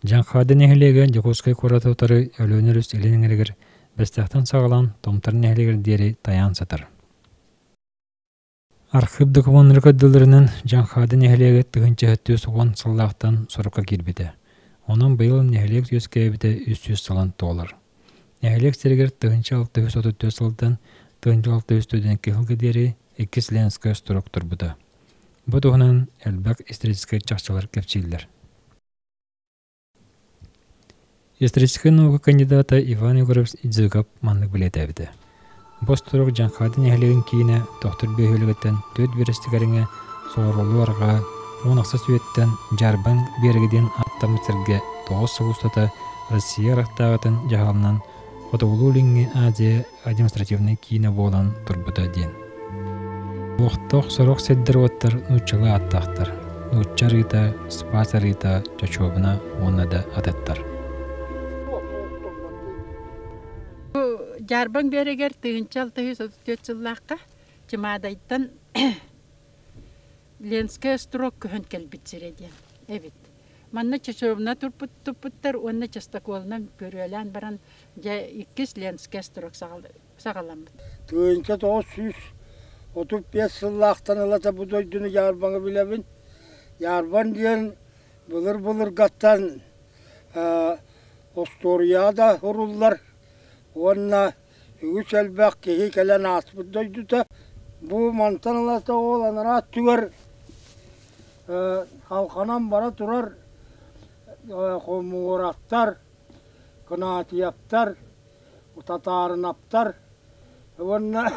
Дьаҥхаады нэһилиэгэ Дьокуускай куораты утары Өлүөнэ өрүс илин эҥэригэр Бэстээхтэн саҕалаан Томтор нэһилиэгэр диэри тайаан сытар. Архыып докумуоннара көрдөллөрүнэн, Дьаҥхаады нэһилиэгэ 1140 сыллаахтан сурукка киирбитэ. Онон быйыл нэһилиэк үөскээбитэ 300 сылын туолар. Нэһилиэк сиригэр 1634 сылтан 1632 сылга диэри иккис Ленскэй остуруок турбута. Бу туһунан элбэх историческай чахчылар кэпсииллэр. Историческай наука кандидата Иван Егорович Идзыгов маннык бэлиэтээбитэ: Бу остуруок Дьаҥхаады нэһилиэгин киинэ Төхтүр бөһүөлэгиттэн түөрт биэрэстэ кэриҥэ соҕуруулуу арҕаа 16 үйэттэн Дьаарбаҥ биэрэгэ диэн ааттаммыт сиргэ 9 сыл устата Россия ырахтааҕытын дьаһалынан Хотугулуу-Илиҥҥи Азия административнай киинэ буолан турбута диэн. Олохтоох сорох сирдэр-уоттар нууччалыы ааттаахтар: Нуучча арыыта, Спас арыыта, Чочуобуна уонна да атыттар. Дьаарбаҥ биэрэгэр 1634 сыллаахха Чымаадайтан Ленскэй острог көһөн кэлбит сирэ диэн эбит. Манна часовня туппуттар уонна частоколунан көрүөлээн баран дьэ иккис Ленскэй острог саҕаламмыт. 1935 сыллаахтан ылата бу дойдуну Дьаарбаҥы билэбин. Дьаарбаҥ диэн былыр-былыргаттан остуоруйаҕа да суруллар уонна үгүс элбэх киһи кэлэн ааспыт дойдута. Бу мантан ылата ол анараа өттүгэр халханан бара турар хомуураттар, Кынатиевтар, Татаарынаптар уонна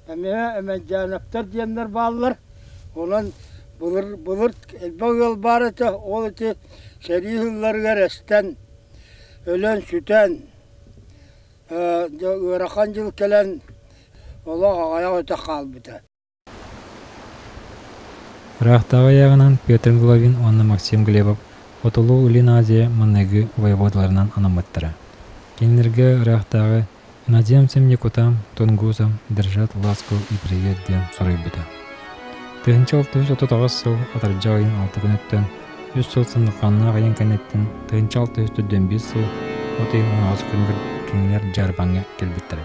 эмиэ Эмэдьээнэптэр диэннэр бааллар. Онон былыр былыр элбэх ыал баар этэ, ол ити сэрии сылларыгар эстэн, өлөн-сүтэн ыарахан дьыл кэлэн олох аҕыйах өтөх хаалбыта. Ыраахтааҕы ыйааҕынан Петр Головин уонна Максим Глебов Хотугулуу-Илин Азия маҥнайгы воеводаларынан анаммыттара. Кинилэргэ ыраахтааҕы «Иноземцам якутам, тунгусам держат ласку и привет» диэн суруйбута. 1639 сыл атырдьах ыйын алта күнүттэн үс сыл сындыкааннаах ыйын кэнниттэн 1645 сыл от ыйын 16 күнүгэр кинилэр Дьаарбаҥҥа кэлбиттэрэ.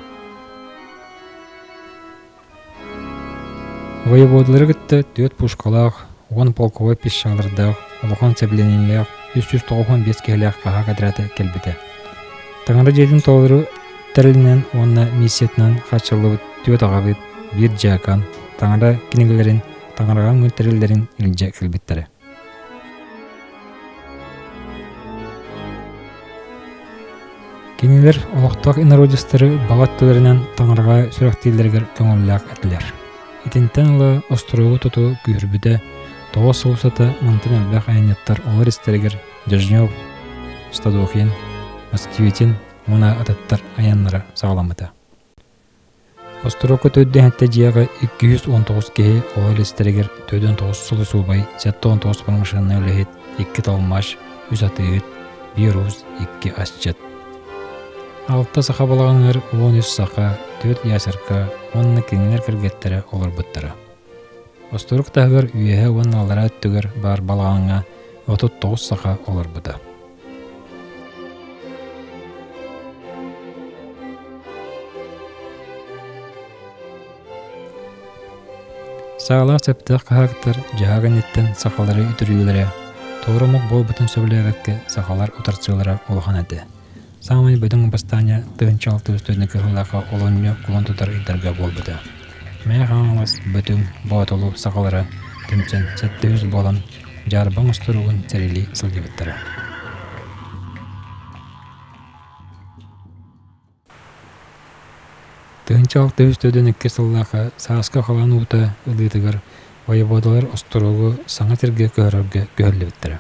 Воеводалары кытта түөрт пушкалаах, 10 полковой пищалардаах, улахан сэбилэниилээх 395 киһилээх хаһаак отряда кэлбитэ. Таҥара дьиэтин толору тэрилинэн уонна миссиятынан хааччыллыбыт түөрт аҕабыт, биир дьаакан, таҥара кинигэлэрин, таҥараҕа үҥэр тэриллэрин илдьэ кэлбиттэрэ. Кинилэр олохтоох инородецтары баҕа өттүлэринэн таҥараҕа сүрэхтииллэригэр көҥүллээх этилэр. Итинтэн ыла остуруогу тутуу күүһүрбүтэ, 9 сыл устата мантан элбэх айанньыттар олор истэригэр Дежнев, Стадухин, Москвитин уонна атыттар айаннара саҕаламмыта. Остуруокка төрдүһэттэ дьиэҕэ 219 киһи оҕо илистэригэр 49 сулусуубай, 79 промышленнай үлэһит, 2 толмач, үс атыыһыт, биир уус, икки асчыт. Алта саха балаҕаныгар 13 саха, түөрт ясерка уонна кинилэр кэргэттэрэ олорбуттара. Остурук таһыгар үөһэ уонна аллараа өттүгэр баар балаҕаҥҥа 39 саха олорбута. Саалаах сөптөөх хаһаактар дьаһаах инниттэн сахалары үтүрүйүүлэрэ, туора омук буолбутун сөбүлээбэккэ сахалар утарсыылара улахан этэ. Саамай бөдөҥ бастаанньа 1600 кыһыллаахха олунньу кулун тутар ыйдарга буолбута. Мэҥэ Хаҥалас, Бөтүҥ, Боотулу сахалара түмсэн 700 буолан Дьаарбаҥ остуругун сэрилии сылдьыбыттара. 1642 сыллаахха сааскы халаан уута ылыытыгар воеводалар остуруогу саҥа сиргэ көһөрөргө күһэллибиттэрэ.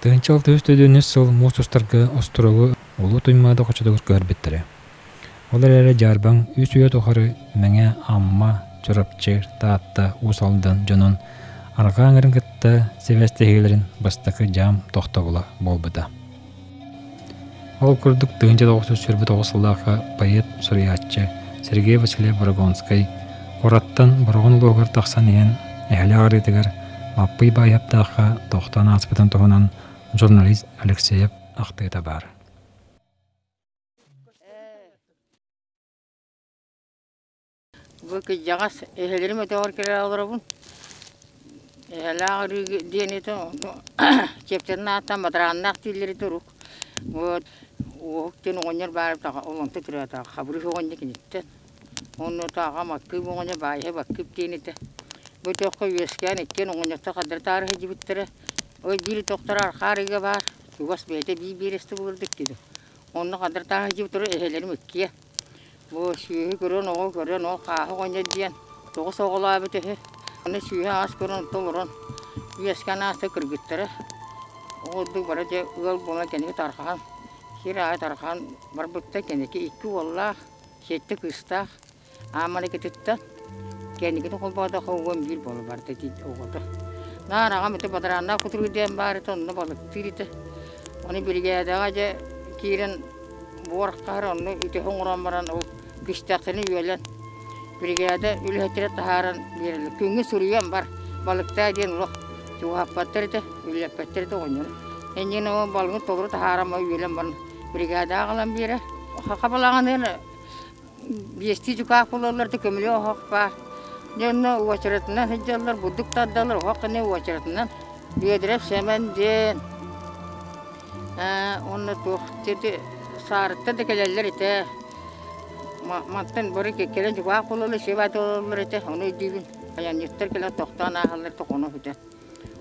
1643 сыл муус устарга остуруогу Улуу Туймаада хочотугар көһөрбүттэрэ. Ол эрээри Дьаарбаҥ үс үйэ тухары Мэҥэ, Амма, Чурапчы, Таатта, Уус Алдан дьонун арҕаа эҥэрин кытта сибээстэһиилэрин бастакы дьаам тохтобула буолбута. Ол курдук 1929 сыллаахха поэт, суруйааччы Сергей Васильев Борогонскай куораттан Бороҕон улууһугар тахсан иһэн эһэлээх арыытыгар Маппый Баайаптаахха тохтоон ааспытын туһунан журналист Алексеев ахтыыта баар. Бу кырдьаҕас эһэлэрим өтөҕөр кэлэ олоробун. Эһэлээх ырыы диэн этэ, чиэптэрин ааттаан бадарааннаах дииллэр этэ урук. Вот Уоһук диэн оҕонньор баар ол онто төрөөтөҕө Хабырыыс оҕонньор киниттэн. Онно аҕам Аккыып оҕонньор Баайыһап Аккыып диэн этэ. Бу өтөххө үөскээн иккиэн оҕонньоттор хардары таары сылдьыбыттара. Ол биир өтөхтөрө арҕаа арыыга баар, чугас бэйэтэ биир биэрэстэ булурдук диэн. Онно хардары таары сылдьыбыттара эһэлэрим иккиэ. Бу сүөһү көрөн, оҕо көрөн, ол хааһы оҕонньор диэн тоҕус оҕолообут үһү. Аны сүөһү аас көрөн онто олорон үөскээн ааста кыргыттара. Ол курдук бары дьэ ыал буолан кэнники тарҕаһан, сир аайы тарҕаһан барбыттар. Кэнники икки уоллаах, сэттэ кыыстаах Ааманы кытыттан кэнникини холбоотоххо 11 буола барда дии оҕото. Наар аҕам ити бадарааннаах кутурук диэн баар этэ, онно балыктыыр этэ. Ону биригээдэҕэ дьэ киирэн буор хаһар, онно үтэһэ оҥорон баран ол күстэхтэрин үөлэн биригээдэ үлэһиттэрэ таһааран биэрэллэр. Күҥҥэ суруйан бар, балыктаа диэн олох чугаһаппаттар этэ, үлэлэппэттэр этэ оҕонньору. Инньэ ол балыгын толору таһааран үөлэн баран биригээдэҕэ аҕалан биэрэр. Хабалаҕыныан биэстии дьукаах буолаллар да көмүлүө оһох баар. Дьэ онно уочаратынан сылдьаллар, бурдук тардаллар, оһох гына уочаратынан. Бүөдүрэп Сэмэн диэн уонна туох ити саарыттан да кэлэллэр этэ. Мантан бары кэлэн дьукаах буолаллар, сиэп атыылаллар этэ, ону өйдүүбүн. Айанньыттар кэлэн тохтоон ааһаллар тохоно бүтэ.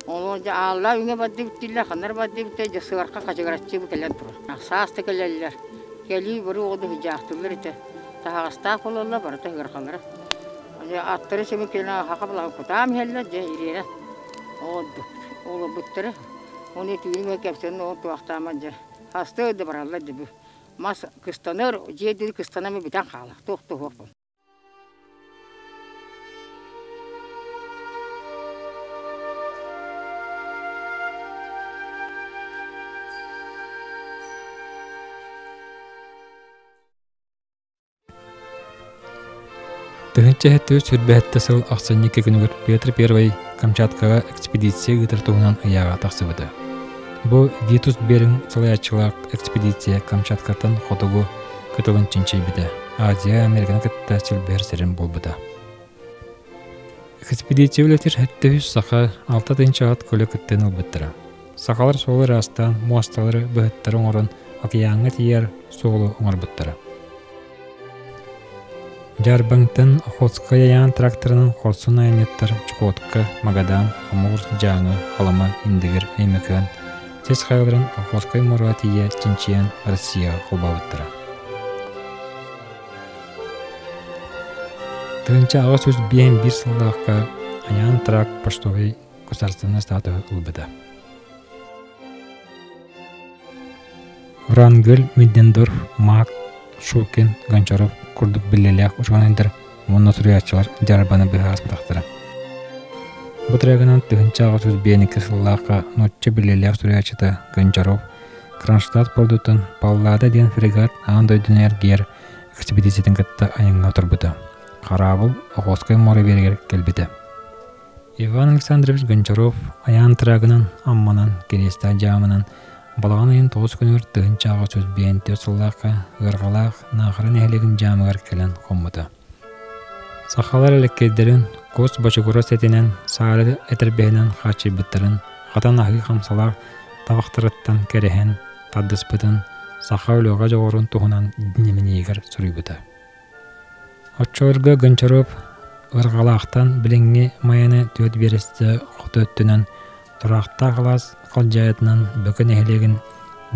Ол дьэ ааллаа үҥэ бардыбыт дииллэр, ханна эрэ бардыбыт дьэ сыарха хачыгыраччы кэлэн турар. Саас да кэлэллэр. Кэлии бары оҕо сыдьаахтыыллар этэ. Таһаҕастаах буолаллар, барыта ыарахаллара. Аттары сэмин кэлэн хаха балаҕан кутаам иһэллэр, дьэ ириэрэ. Олорбуттара. Оны түүнү кэпсэнэн ол туохтааман дьэ. Хастыы да бараллар дьэ бу. Мас кыстанар, дьиэ дири кыстанамы бүтэн хаалар. Туох туһуохпун. Тыһыынча 727 сыл ахсынньы күнүгэр Петр I Камчаткаҕа экспедиция ыытар туһунан ыйааҕа тахсыбыта. Бу Витус Беринг салайааччылаах экспедиция Камчаткаттан хотугу кытылын чинчийбитэ, Азия Американы кытта силбэһэр сирин булбута. Экспедиция үлэтир 700 саха 6 ат көлө кыттыын ылбыттара. Сахалар суолу ыраастаан, муосталары, быһыттары оҥорон, океаҥҥа тиийэр суолу оҥорбуттара. Дьаарбаҥтан Охотскай айаан тракторынан хорсун айанньыттар Чукотка, Магадан, Амур, Дьааҥы, Халыма, Индигир, Өймөкөөн сис хайаларын Охотскай муораҕа тиийэ чинчийэн Россияҕа холбообуттара. 1851 сыллаахха Айаан тракт почтовай государственнай статуһу ылбыта. Врангель, Миддендорф, Мак, Шукин, Гончаров курдук биллиилээх учуонайдар уонна суруйааччылар дьарбаны быһа ааспатахтара. Бу трегынан 1852 сыллаахха нуучча биллиилээх суруйааччыта Гончаров Кронштадт пордуттан Паллада диэн фрегат аан дойдуну эргийэр экспедициятын кытта айаҥҥа турбута. Хараабыл Охотскай муора биэригэр кэлбитэ. Иван Александрович Гончаров айаан трагынан, Амманан, Кириэстээх дьаамынан балаҕан ыйын 9 күнүгэр 1854 сыллаахха Ыарҕалаах Наахара нэһилиэгин дьаамыгар кэлэн хоммута. Сахалар элэккэйдэрин кус бочугурас этинэн, саары этэрбэһинэн хааччыйбыттарын, хатан аһыы хамсалаах табахтарыттан кэрэһэн тардыспытын саха өлүөҕэ дьоҕурун туһунан дневнигэр суруйбута. Оччолорго Гончаров Ыарҕалаахтан билиҥҥи Майаны түөрт биэрэстэ хоту өттүнэн Тураахтаах алаас халдьаайытынан Бөкө нэһилиэгин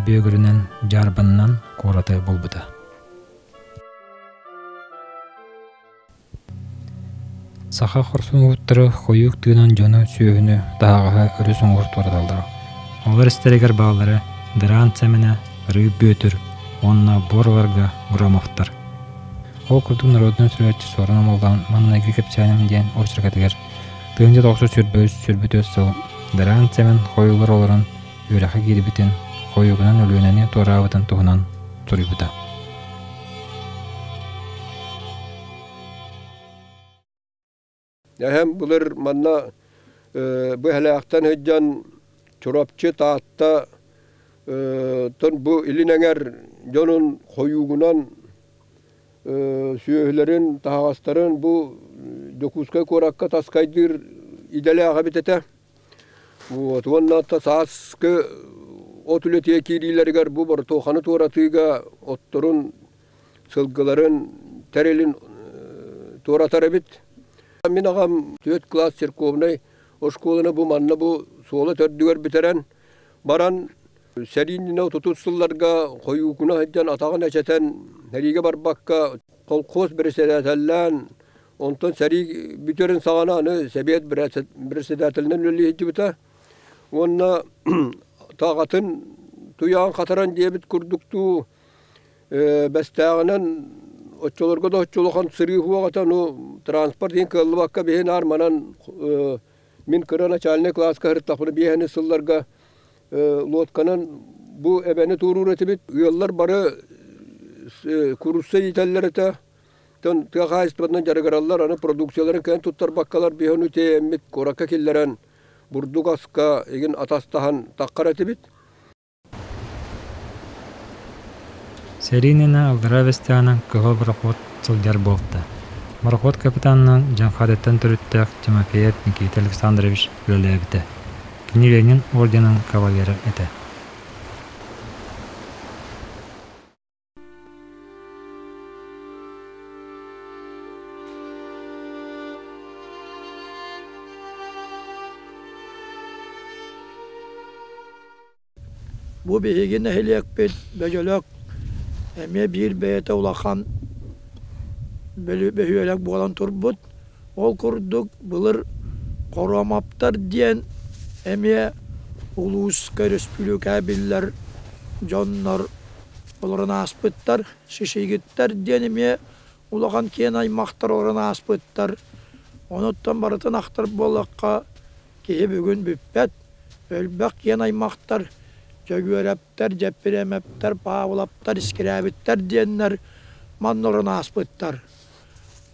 Бүөгүрүнэн Дьаарбанынан куораты булбута. Саха хорсун уһуттары хойуук тыынан дьону, сүөһүнү, таһаҕаһы өрүс уҥуор туораталлара. Олор истэригэр бааллара Дыраан Сэмэнэ, Арыы Бүөтүр уонна Буор-Ларга Громовтар. Ол курдук норуодунай суруйааччы Суорун Омоллоон маҥнайгы кэпсээним диэн очеркатыгар 1993 сыл Дыраан Сэмэн хойуулар олорон үөрэххэ киирбитин, хойуугунан Өлүөнэни туораабытын туһунан суруйбута. Эһэм былыр манна Быһалаахтан сылдьан Чурапчы, Таатта, тон бу илин эҥэр дьонун хойуугунан сүөһүлэрин, таһаҕастарын бу Дьокуускай куоракка таскайдыыр идэлээх эбит этэ. Вот, уонна сааскы от үлэтигэр киириилэригэр бу бортуоханы туоратыыга отторун, сылгыларын тэрилин туоратар эбит. Мин аҕам түөрт кылаас церковнай оскуоланы бу манна бу суола төрдүгэр бүтэрэн баран сэрии иннинэ отутус сылларга хойуукуна сылдьан атаҕын эчэтэн сэриигэ барбакка колхоз бэрэссэдээтэллээн онтон сэрии бүтэрин саҕана аны сэбиэт председателинэн үлэлии сылдьыбыта уонна таҕатын туйаан хатаран диэбит курдуктуу Бэстээҕинэн оччолорго да оччо улахан сырыы суох ну транспорт иһин кыаллыбакка биһи наар манан мин кыра начальнай кылааска сырыттахпына биэһэни сылларга лодканан бу эбэни туоруур этибит. Ыаллар бары курусса иитэллэр этэ. Тон тыа хаһаайыстыбатынан дьарыгыраллар, аны продукцияларын кыайан туттарбаккалар биһи ону тиэйэммит куоракка киллэрэн бурдук аска игин атастаһан таххар этибит. Сэрии иннинэ аллараа Бэстээҕинэн кыһыл борохуот сылдьар буолта. Борохуот капитанынан Дьаҥхаадыттан төрүттээх Тимофеев Никита Александрович үлэлээбитэ. Кини Ленин орденын кавалера этэ. Бу биһиги нэһилиэкпит Бөдьөлөк эмиэ биир бэйэтэ улахан бөһүөлэк буолан турбут. Ол курдук былыр Хоруомаптар диэн эмиэ улууска, өрөспүүбүлүкэҕэ биллэр дьоннор олорон ааспыттар. Шишигиттэр диэн эмиэ улахан киэн аймахтар олорон ааспыттар. Онуттан барытын ахтар буоллахха, киһи бүгүн бүппэт. Өлбөх киэн аймахтар Дьөгүөрэптэр, Дьэппириэмэптэр, Павловтар, Искирээбиттэр диэннэр манна олорон ааспыттар.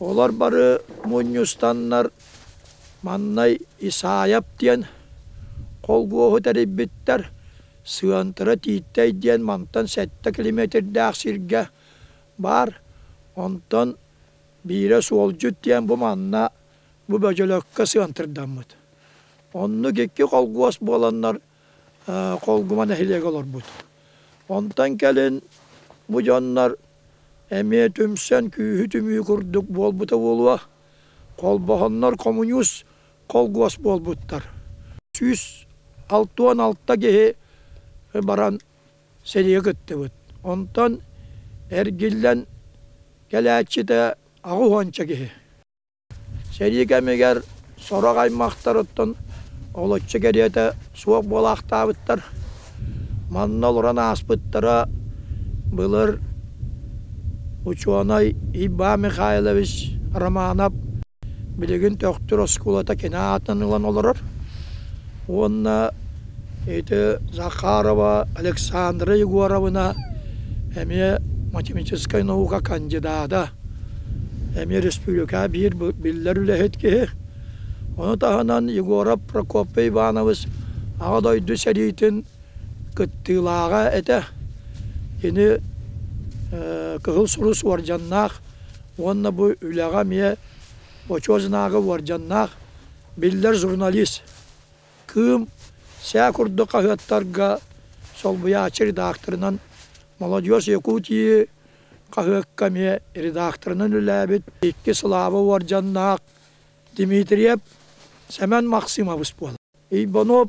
Олор бары мунньустаннар маннай Исаайап диэн холгуоһу тэрийбиттэр. Сыантыра Тииттэй диэн мантан 7 километрдаах сиргэ баар. Онтон биирэ Суолдьут диэн бу манна бу бөдьөлөккө сыантырдаммыт. Оннук икки холгуос буоланнар Холгума нэһилиэгэ олорбут. Онтон кэлин бу дьоннор эмиэ түмсэн күүһү түмүү курдук буолбута буолуо. Холбоһоннор коммунист холгуос буолбуттар. 166 киһи баран сэриигэ кыттыбыт. Онтон эргиллэн кэлээччитэ 80 киһи. Сэрии кэмигэр сорох аймахтарыттан олоччу кэриэтэ суох буолаахтаабыттар. Манна олорон ааспыттара былыр учуонай Иван Михайлович Романов билигин Төхтүр оскуолата кини аатын ылан олорор. Уонна ити Захарова Александра Егоровна эмиэ математическай наука кандидата. Эмиэ республика биир биллэр үлэһит киһи. Ону таһынан Егоров Прокопий Иванович Аҕа дойду сэриитин кыттыылааҕа этэ. Кини Кыһыл Сулус уордьаннаах уонна бу үлэҕэ эмиэ Бочуот знага уордьаннаах биллэр журналист. Кыым сээ курдук хаһыаттарга солбуйааччы редакторынан «Молодежь Якутии» хаһыакка эмиэ редакторынан үлэлээбит икки Слава уордьаннаах Дмитриев Сэмэн Максимович буолар. Иванов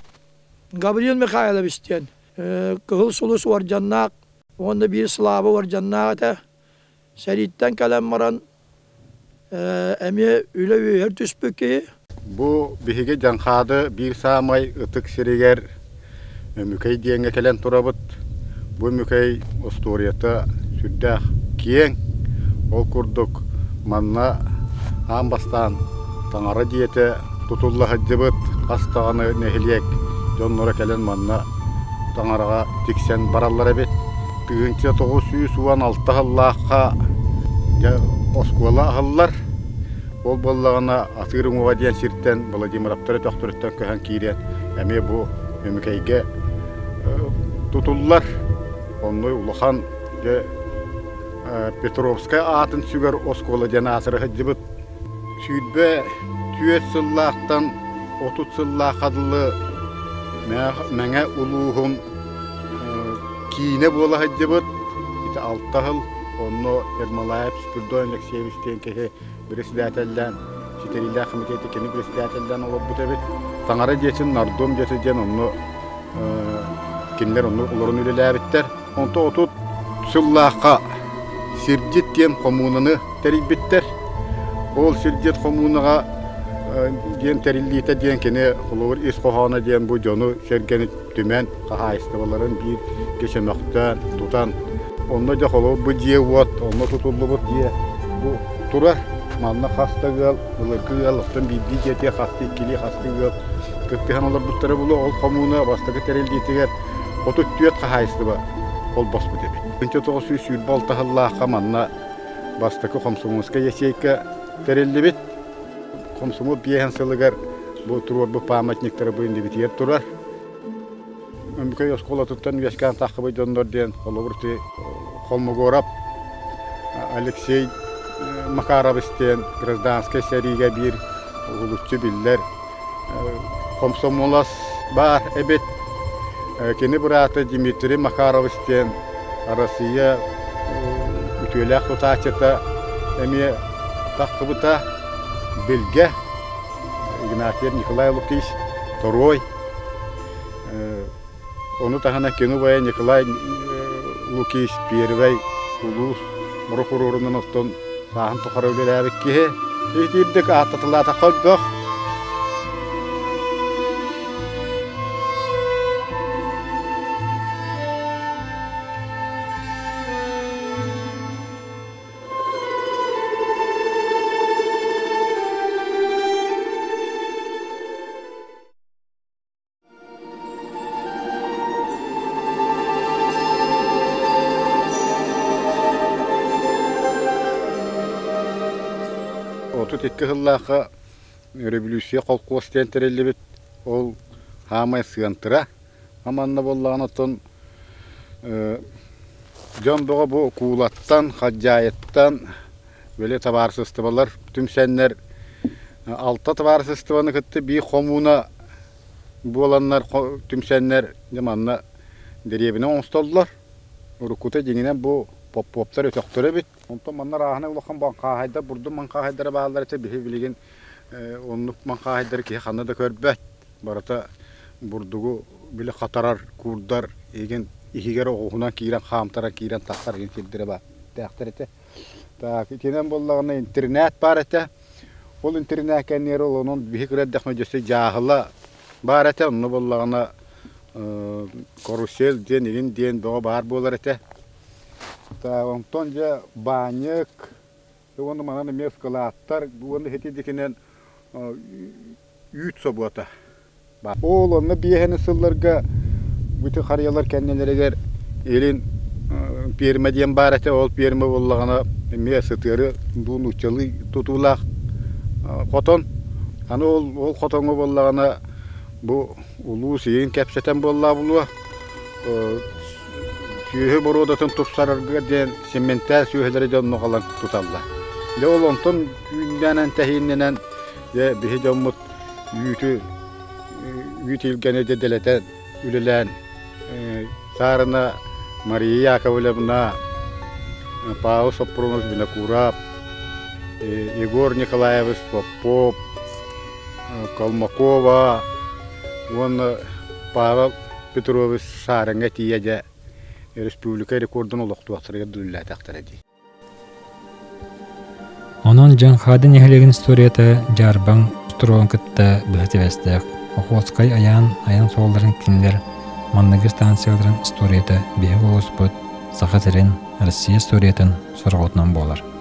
Гаврил Михайлович диэн Кыһыл Сулус уордьаннаах уонна биир Слава уордьаннаах этэ. Сэрииттэн кэлэн баран эмиэ үлэ үөһэр түспүт киһи. Бу биһиги Дьаҥхаады биир саамай ытык сиригэр Өмүкэй диэҥҥэ кэлэн турабыт. Бу Өмүкэй остуоруйата сүрдээх киэҥ. Ол курдук манна аан бастаан таҥара дьиэтэ тутулла сылдьыбыт хас даҕаны нэһилиэк дьонноро кэлэн манна таҥараҕа тиксэн бараллар эбит. 1916 сыллаахха дьэ оскуола аһыллар. Ол буоллаҕына Атыыр уҥуоҕа диэн сиртэн Владимировтар өтөхтөрүттэн көһөн киирэн эмиэ бу Өмүкэйгэ тутуллар. Онно улахан дьэ Петровскай аатын сүгэр оскуола диэн аатыра сылдьыбыт. 24 сыллаахтан 30 сыллаахха дылы Мэҥэ улууһун киинэ буола сылдьыбыт. Ити алта сыл онно Ермолаев Спиридон Алексеевич диэн киһи председателлээн, ситэриилээх комитеты кини председателлээн олорбут эбит. Таҥара дьиэтин Нардом дьиэтэ диэн онно кинилэр онно олорон үлэлээбиттэр. Онто 30 сыллаахха Сирдьит диэн хомуунаны тэрийбиттэр. Ол Сирдьит хомуунаҕа диэн тэриллиитэ диэн кини холобур ис хоһооно диэн бу дьону сэргэни түмэн хаһаайыстыбаларын биир чөмөхтөөн тутан онно дьэ холобур бу дьиэ-уот онно тутуллубут дьиэ бу турар манна хас да ыал былыргы ыал оттон биирдии дьиэтигэр хастыы иккилии хастыы ыал кыттыһан олорбуттара буолуо ол хомууна бастакы тэриллиитигэр 34 хаһаайыстыба холбоспут эбит. 1926 сыллаахха манна бастакы комсомольскай ячейка тэриллибит. Комсомол биэһэн сылыгар бу туруорбут памятниктара бу иннибитигэр турар. Өмүкэй оскуолатыттан үөскээн таххыбыт дьоннор диэн холобур ти Холмогоров Алексей Макарович диэн гражданскай сэриигэ биир уһулуччу биллэр комсомолос баар эбит. Кини быраата Дмитрий Макарович диэн Россия үтүөлээх тутааччыта эмиэ тахсыбыта. Билгэ Игнатьев Николай Лукич Торуой. Ону таһынан кини убайа Николай Лукич Первый улуус прокурорунан оттон сааһын тухары үлэлээбит киһи. Итиирдик ааттатылаатахха өлбөх. 32 сыллаахха революция холкуос диэн тэриллибит. Ол хаамай сыантыра. Аманна буоллаҕына оттон дьон бөҕө бу куулаттан, хадьаайыттан били табаарысыстыбалар түмсэннэр алта табаарысыстыбаны кытта биир хомууна буоланнар түмсэннэр дьэ манна дэриэбинэ оҥостоллор. Уруккута дьиҥинэн бу Попповтар өтөхтөрө эбит. Онтон манна арааһынай улахан маҥхааһайдар, бурдук маҥхааһайдара бааллар этэ. Биһи билигин оннук маҥхааһайдары киһи ханна да көрбөт. Барыта бурдугу били хатарар, куурдар, игин иһигэр оҕуһунан киирэн хаамтаран киирэн тахсар игин сирдэрэ баар тээхтэр этэ. Так, итинэн буоллаҕына интернет баар этэ. Ол интернет кэннигэр ол онон биһи кыра эрдэхпинэ дьөссө дьааһыла баар этэ. Онно буоллаҕына карусель диэн игин диэн бөҕө баар буолар этэ. Так, онтон дьэ баанньык, уонна манан эмиэ ыскылааттар уонна ити дикинэн үүт собуота. Ол онно биэһэни сылларга бути харыйалар кэннилэригэр илин пиэрмэ диэн баар этэ. Ол пиэрмэ буоллаҕына эмиэ сытыары бу нууччалыы тутуулаах хотон. Аны ол ол хотоҥҥо буоллаҕына бу улуус иин кэпсэтэн буоллаа булуо сүөһү боруодатын тупсарарга диэн симментээ сүөһүлэри дьонно галан туталлар. Дьэ ол онтон үүннээнэн тэһииннэнэн дьэ биһи дьоммут үүтү үүт илгэни дэлэтэн үлэлээн саарына Мария Яковлевна, Павел Соппурунович Винокуров, Егор Николаевич Попов, Колмакова уонна Павел Петрович Саарыҥҥа тиийэ дьэ республика рекордун олохтуохтарыгар үлэлээтэхтэрэ дии. Онон Дьаҥхаады нэһилиэгин историята Дьаарбаҥ остуруогун кытта быһа сибээстээх. Охотскай айаан айан суолларын кинилэр манныгы станцияларын историята биһиги улууспут Саха сирин, Россия историятын сорҕотунан буолар.